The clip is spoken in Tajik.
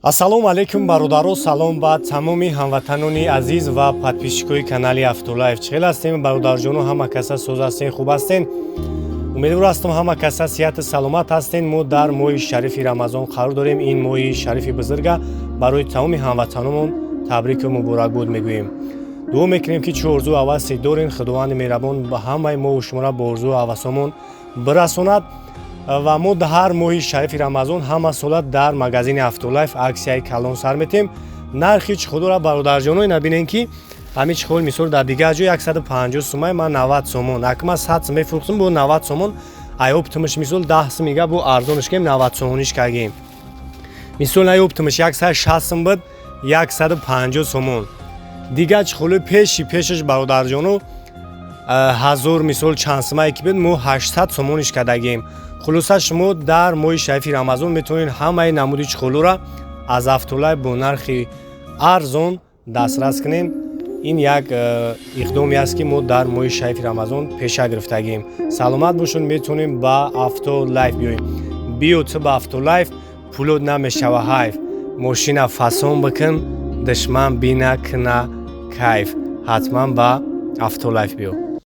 Ассалому алайкум, бародаро, салом ба тамоми ҳамватанони азиз ва подписчикои канали Автолайф. Чӣ хел ҳастем, бародарҷону? Ҳама каса соз ҳастен, хуб ҳастен? Умедвор ҳастам, ҳама каса сиҳату саломат ҳастен. Мо дар моҳи шарифи Рамазон қарор дорем. Ин моҳи шарифи бузурга барои тамоми ҳамватаномон табрику муборакбод мегӯем. Дуо мекунем, ки чӣ орзу ҳавасе дорем, Худованди меҳрабон ба ҳамаи мову шуморо бо орзу ҳавасомон бирасонад. Ва мо ҳар моҳи шарифи Рамазон ҳама сола дар магазини Автолайф аксияи калон сар метем. Нархи чехолора, бародарҷоно, набинем, ки ҳамин чехол, мисол, дар дигар ҷо 150 сумай, ман 90 сомон. Ака, ман 100 сум мефурӯхтум, бо 90 сомон. Ай оптом ш, мисол, 10 сум ига бо арзонш кем, 90 сомониш кардем. Мисол, ай оптом ш 160 сум буд, 150 сомон. Дигар чехолои пеши пешаш, бародарҷоно, ҳазор, мисол, чанд сумае ки буд, мо 800 сомониш кардагем. Хулоса, шумо дар моҳи шарифи Рамазон метавонед ҳамаи намуди чехолоро аз Автолайф бо нархи арзон дастрас кунед. Ин як иқдоме аст, ки мо дар моҳи шарифи Рамазон пеша гирифтагем. Саломат бошед, метавонем ба Автолайф биёем. Биё ту ба Автолайф, пулот намешава ҳайф. Мошина фасон бикун, душман бина кина кайф. Ҳатман ба Автолайф биё.